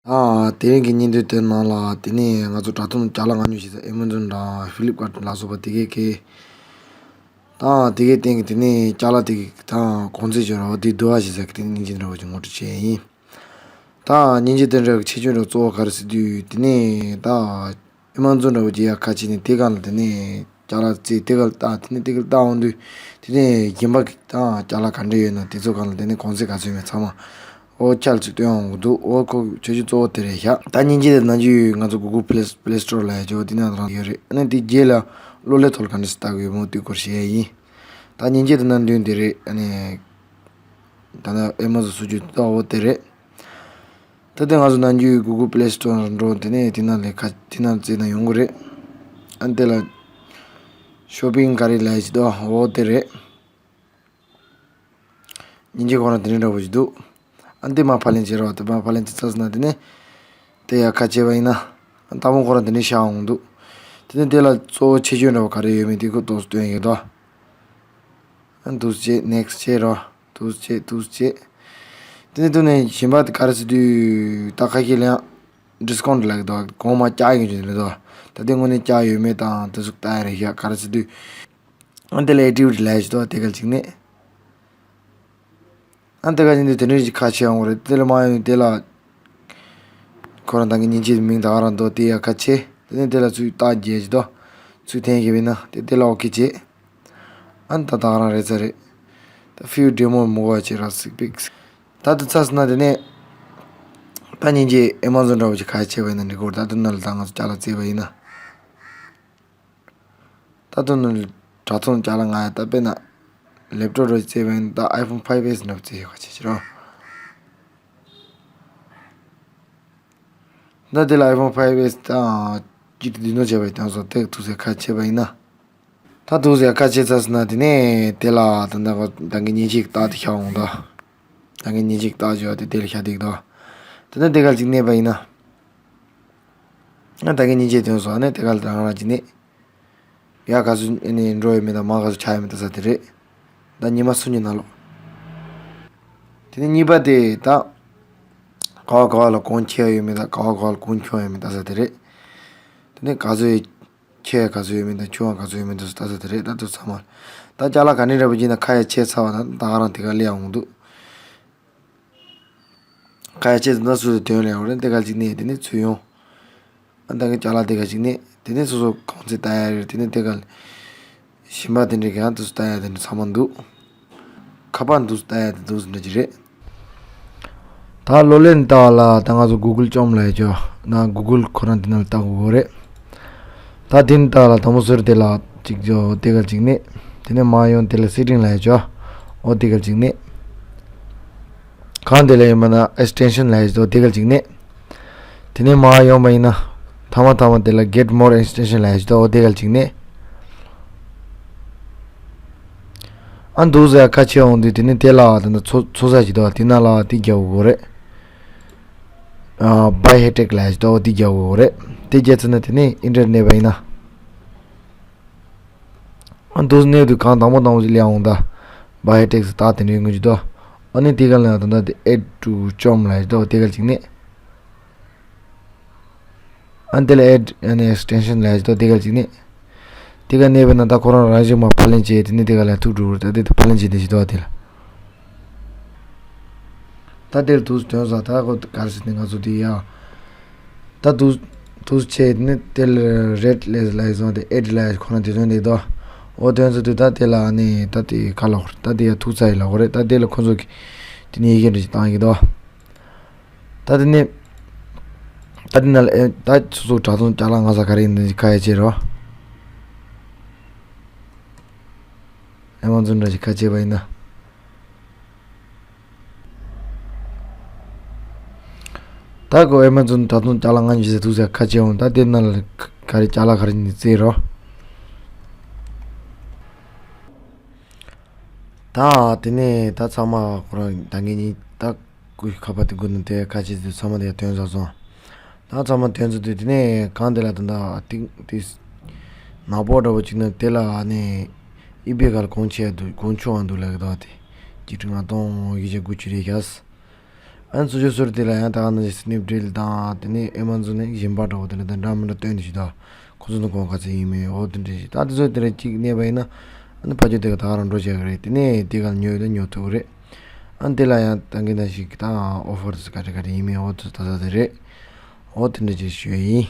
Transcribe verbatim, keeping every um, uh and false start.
ཨ། དེ་རིང་གི་བརྙན་ཐུང་དེ་ནང་ལ་དེ་ནས་ང་ཚོ་དྲ་ཐོག་ནས་ཅ་ལག་མངགས་ཉོ་བྱེད་ས་ཨེ་མ་ཛོན་དང་ཧྥི་ལིབ་ཀར་ལ་སོགས་པ་དེ་གའི་གི་དང་དེ་གའི་སྟེང་གི་དེ་ནས་ཅ་ལག་དེ་གི་དང་གོང་ཚད་བྱོན་ར་བ་དེ་བསྡུ་བ་བྱེད་ས་གི་དེ་ནས་སྙིང་རྗེ་འདྲ་བོ་ཅིག་ངོ་སྤྲོད་བྱས་ཡིན། ད་སྙིང་རྗེ་དེ་འདྲ་གི་ཆེ་ཆུང་འདྲ་གཙོ་བོ་ག་རེ་ཟེར་དུས་དེ་ནས་ད་ཨེ་མ་ཛོན་འདྲ་བོ་ཅིག་ཡར་ཁ་ཕྱེ་ནས་དེ་སྒང་ལ་དེ་ནས་ཅ་ལག་བཙལ་དེ་ག་ལ་ལྟ་དེ་ནས་དེ་ག་ལ་ལྟ་འོང་དུས་དེ་ནས་རྒན་པ་གི་དང་ཅ་ལག་ག་འདྲ་ཡོད་ན་དེ་ཚོ་སྒང་ལ་དེ་ནས་གོང་ཚད་ག་ཚོད་ཡོད་མེད་ཚང་མ་ཨོ་ཁྱད་ཅིག་སྟོན་འོང་གི་འདུག་ཨོ་ཁོ་ཆེ་ཆུང་གཙོ་བོ་དེ་རེད་ཤག་ད་སྙིང་རྗེ་དེ་ནང་རྒྱུ་ང་ཚོ་Google Play Play Store ལ་ཡ་ཇོ་དེ་ནང་རང་ཡོད་རེད། ཨ་ནི་དེ་རྗེས་ལ་གློག་ཀླད་ཐོག་ལ་ག་འདྲ་ཞིག་ལྟ་དགོས་མོ་དེ་སྐོར་བཤད་ཡ་ཡིན། ད་སྙིང་རྗེ་དེ་ནང་དོན་དེ་རེད། ཨ་ནི་ད་ནི་ཨེ་མ་ཛོན་སུ་ཇུ་ཏོ་འོ་དེ་རེད། ད་ལྟ་ང་ཚོ་ནམ་རྒྱུན་Google Play Store ནང་འགྲོ་དེ་ནས་དེ་ནང་ལས་ཁ་དེ་ནང་བཙལ་ན་ཡོང་གི་རེད། ཨ་ནི་དེ་ལ་ཤོ་པིང་ག་རེ་ལས་ཅི་དོ་འོ་དེ་རེད། སྙིང་རྗེ་ཁོ་རང་དེ་འདྲ་འདྲ་བོ་ཞིག་འདུག་ཨ་ནི་དེ་མ་ཕབ་ལེན་བྱེད་རོགས། དེ་མ་ཕབ་ལེན་བྱེད་ཚར་སོང་ན་དེ་ནས་དེ་ཡར་ཁ་ཕྱེ་བ་ཡིན་ན་ཨ་ནི་དང་པོ་ཁོ་རང་དེ་འདྲ་ཤར་འོང་འདུག་དེ་ནས་དེ་ལ་གཙོ་བོ་ཆེ་ཆུང་འདྲ་བོ་ག་རེ་ཡོད་མེད་དེ་ཁོ་ཏོག་ཙམ་སྟོན་ཡོད་དོ། ཨ་འདུག་སེ་བྱེད། ནེག་སི་ཊི་བྱེད་རོགས། འདུག་སེ་བྱེད། འདུག་སེ་བྱེད། དེ་ནས་དེ་ནས་གཞན་པ་དེ་ག་རེ་ཟེར་དུས་ད་ཁ་ཤས་ལ་ཡང་ཌི་སི་ཀའུན་ཊི་ལབ་ཀྱི་འདུག་གོང་མ་བཀྱག་ཡོང་གི་འདུག་ད་དེ་དངོས་གནས་བཀྱག་ཡོད་མེད་དང་དེ་ཚོ་ལྟ་ཡ་རེད་ཤག་ག་རེ་ཟེར་དུས་ཨ་དེ་ལ་ཨེག་ཊི་ཝི་ཊི་ལབ་ཡ་ཞིག་འདུག་དེ་ག་ལ་གཅིག་ནས། ཨ་དེ་ག་ཡིན་དུས་དེ་འདྲ་ཞིག་ཁ་ཕྱེ་ཡོང་གི་རེད། དེ་ལ་མ་ཡོང་དེ་ལ་ཁོ་རང་ད་གིན་སྙིང་རྗེ་མིང་ད་ག་རང་འདུག་དེ་ཡར་ཁ་ཕྱེ། དེ་ནས་དེ་ལ་ཚུར་རྟགས་རྒྱག་ཅིག་འདུག་ཚུར་འཐེན་གི་བས་ན་དེ་དེ་ལ་ཨོ་ཁེ་བྱེད། ཨ་ནི་ད་ད་ག་རང་རེད་ས་རེད། ད་ཕིའུ་ཌེ་མོ་མོ་ག་བྱེད་ར་སིག་པིག་ད་དེ་ཚར་སོང་ན་དེ་ནས་ད་སྙིང་རྗེ་ཨེ་མ་ཛོན་འདྲ་བོ་ཞིག་ཁ་ཕྱེ་བས་ན་འགྲིག་གི་རེད། ད་དེ་ནང་ལ་ད་ང་ཚོ་ཅ་ལག་བཙལ་བ་ཡིན་ན། ད་དུང་ནི་དྲ་ཐོག་ཅ་ལག་ང་ཡ་ད་དཔེར་ན་ལེབ་ཊོབ་རེ་བཙལ་བ་ཡིན་ད་ཨའི་ཕོན་ཕའིབ་ཨེས་འདྲ་བཙལ་ཡོད་ག་ཆེ་ཆེ་རོ། ད་དེ་ལ་ཨའི་ཕོན་ཕའིབ་ཨེས་དང་ཅི་ཏི་དུས་ནོ་བྱས་པའི་དང་སོ་ཏེག་ཐུག་སེ་ཁ་ཕྱེ་བ་ཡིན་ན། ད་ཐུག་སེ་ཁ་ཕྱེ་ཚར་སོང་ན་དེ་ནས་དེ་ལ་ད་ད་ད་གི་ཉིན་ཞིག་རྟགས་དེ་ཤར་འོང་ད། ད་གི་ཉིན་ཞིག་རྟགས་བྱས་པ་དེ་དེ་ལ་ཤར་བསྡད་ཀྱི་འདུག་དེ་ནས་དེ་ག་ཅིག་གནས་པ་ཡིན་ན། ང་ད་གིན་སྙིང་རྗེ་དོན་སོང་ནས་དེ་ག་ལ་རང་རང་གྱིས་ནི། ཡ་ག་ཚོད་ནི་འགྲོ་ཡོད་མེད་དང་མ་ག་ཚོད་ཆགས་ཡོད་མེད་ལྟ་ས་དེ་རེད། ད་ཉི་མ་སུམ་ཅུ་ནང་ལོགས། དེ་ནས་གཉིས་པ་དེ་ད། ག་བ་ག་བ་ལ་གོང་ཆེ་ཡོད་མེད་དང་ག་བ་ག་བ་ལ་གོང་ཆུང་ཡོད་མེད་ལྟ་ས་དེ་རེད། དེ་ནས་ག་ཚོད་ཆེ་ག་ཚོད་ཡོད་མེད་དང་ཆུང་བ་ག་ཚོད་ཡོད་མེད་ལྟ་ས་དེ་རེད། ད་དུ་ཚང་མ། ད་ཅ་ལག་ག་ནས་རེད་པ་ཅིག་ན་ཁ་ཡ་ཆེ་ཚ་བ་དང་ད་ག་རང་དེ་ག་ལས་ཡང་འོང་འདུག་ཁ་ཡ་ཆེ་ཙམ་ན་སོ་སོའི་དོན་ལས་འོ་རེད། དེ་ག་ཅིག་ནས་དེ་ནས་ཚུར་ཡོང་། ཨ་ད་གི་ཅ་ལག་དེ་ག་ཅིག་ནས་དེ་ནས་སོ་སོ་གོང་ཚད་ལྟ་ཡ་རེད། དེ་ནས་དེ་ག་ཞིམ་པ་དེ་འདྲས་གང་དུ་ལྟ་ཡ་དེ་འདྲས་ཚང་མ་འདུག་ཁ་པར་འདུག་ལྟ་ཡ་དེ་འདུག་འདྲ་ཅིག་རེད། ད་གློག་ཀླད་ལྟ་བ་ལ་ད་ང་ཚོ་གུ་གུལ་ཅོམ་ལ་ཡ་ཅོ་ན་གུ་གུལ་ཁོ་རང་དེ་ནང་ལ་ལྟ་དགོས་རེད། ད་དེ་ནས་ལྟ་བ་ལ་དང་པོ་སོར་དེ་ལ་ཅིག་ཅོ་དེ་ག་ཅིག་ནས་དེ་ནས་མ་ཡོང་དེ་ལ་སེ་ཊིང་ལ་ཡ་ཅོ་འོ་དེ་ག་ཅིག་ནས། གང་དེ་ལ་ཡིན་པ་ན་ཨེག་སི་ཊེན་ཤན་ལ་ཡ་ཅོ་དེ་ག་ཅིག་ནས། དེ་ནས་མར་ཡོང་བ་ཡིན་ན། ཐ་མ་ཐ་མ་དེ་ལ་Get More Extension ལ་ཡ་ཞིག་འདུག་འོ་དེ་ག་ཅིག་ནས། ཨ་འདུག་ཟེར་ཁ་ཕྱེ་འོང་དུས་དེ་ནས་དེ་ལ་ད་ལྟ་ཚོ་ཚོ་ས་ཞིག་འདུག་དེ་ན་ལ་དེ་རྒྱག་དགོས་རེད། ཨ་Buy High Tech ལ་ཡ་ཞིག་འདུག་དེ་རྒྱག་དགོས་རེད། དེ་རྒྱག་ཚར་ན་དེ་ནས་ཨིན་ཊར་ནེཊ་གནས་པ་ཡིན་ན། ཨ་འདུག་གནས་དུས་གང་དང་པོ་དང་པོ་ཞིག་སླེབས་འོང་ད། Buy High Tech ཟེར་ད་དེ་འདྲའི་དངོས་ཀྱི་འདུག་ཨ་ནི་དེ་ག་ལ་ད་ལྟ་དེ་Add to Chrome ལ་ཡ་ཞིག་འདུག་དེ་ག་ཅིག་ནས། ཨ་དེ་ལ་add an extension ལ་ཡ་ཞིག་འདུག་དེ་ག་ཅིག་ནས། དེ་ག་གནས་པས་ན་ད་ཁོ་རང་རང་བཞིན་མ་ཕབ་ལེན་བྱས་དེ་ནས་དེ་ག་ལ་ཐུག་འགྲོ་རེད། ད་དེ་ཕབ་ལེན་བྱས་དེ་ཞིག་འདུག་དེ་ལ། ད་དེར་དུས་དོན་ས་ད་ཁོ་ག་རེ་ཟེར་ནས་ང་ཚོ་དེ་ཡ། ད་དུས་དུས་བྱས་དེ་ནས་དེ་ལ་red ལས་ལ་ཡ་བཟུང་དེ་add ལ་ཡ་ཁོ་རང་དེ་དོན་དེ་འདུག་འོ་དོན་ས་དུས་ད་དེ་ལ་ནི་ད་དེ་ག་ལ་ད་དེ་ཡ་ཐུག་ཚ་ཡི་ལ་འོ་རེད། ད་དེ་ལ་ཁོ་ཚོ་གི་དེ་ནས་ཡི་གེ་འདྲ་ཞིག་བཏང་གི་འདུག་ད་དེ་ནས། ད་དེ་ན་ལ་ཨེ་ད་སོ་སོ་དྲ་ཐོག་ཅ་ལག་ང་ས་ག་རེ་ཡིན་ནི་ཁ་ཡ་ཆེ་རོ། ཨེ་མ་ཛོན་འདྲ་ཞིག་ཁ་ཆེ་བ་ཡིན་ན། ད་གོ་ཨེ་མ་ཛོན་དྲ་ཐོག་ཅ་ལག་ང་ཉོས་ཟེར་ཐུག་ཟེར་ཁ་ཆེ་འོང་། ད་དེ་ན་ལ་ག་རེ་ཅ་ལག་ག་རེ་ཡིན་ནི་བཙལ་རོ། ད་དེ་ནས་ད་ཚང་མ་ཁོ་རང་ད་ངེད་གཉིས་ད་སྐུ་ཁ་པར་དེ་སྒུག་ནས་དེ་ཁ་ཆེ་ཚོས་ཚང་མ་དེ་ཐོན་ཚར་སོང་། ད་ཚང་མ་ཐོན་ཚར་དུས་དེ་ནས་གང་དེ་ལ་ད་ད་ཏིག་ཏིག་ནག་པོ་འདྲ་པོ་ཅིག་ན་དེ་ལ་ཨ་ནི་ཨི་བེ་ག་ལ་གོང་ཆེ་འདུག་གོང་ཆུང་བ་འདུག་ལབ་ཀྱི་འདུག་དེ་གཅིག་ཁྲི་ལྔ་སྟོང་བཞི་བརྒྱ་དགུ་བཅུ་རེད་ཤག་ཨ་ནི་ཚུར་ཕྱོགས་སུ་དེ་ལ་ཡང་ད་ག་ནང་བཞིན་སི་ནེབ་ཌི་ལ་དང་དེ་ནས་ཨེ་མ་ཛོན་ནས་གཞན་པ་འདྲ་བོ་དེ་འདྲ་དང་འདྲ་མི་འདྲ་སྟོན་དེ་ཞིག་དང་། ཁོ་ཚོ་ནི་གོང་ག་ཚོད་ཡིན་མིན་འོ་དེ་འདྲ་ཞིག་ད་དེ་ཚོ་དེ་འདྲ་གཅིག་གནས་པ་ཡིན་ན། ཨ་ནི་ཕ་གི་དེ་ག་ད་ག་རང་འགྲོ་བྱ་གི་རེད། དེ་ནས་དེ་ག་ཉོ་ཡོད་ན་ཉོ་ཐུབ་གི་རེད། ཨ་ནི་དེ་ལ་ཡང་ད་གིན་ད་ཞིག་ད་ཨོ་ཕར་དེ་ཚོ་ག་རེ་ག་རེ་ཡིན་མིན་འོ་དེ་ཚོ་ད་ཚོད་དེ་རེད། འོ་དེ་འདྲ་ཅིག་ཞུ་ཡ་ཡིན།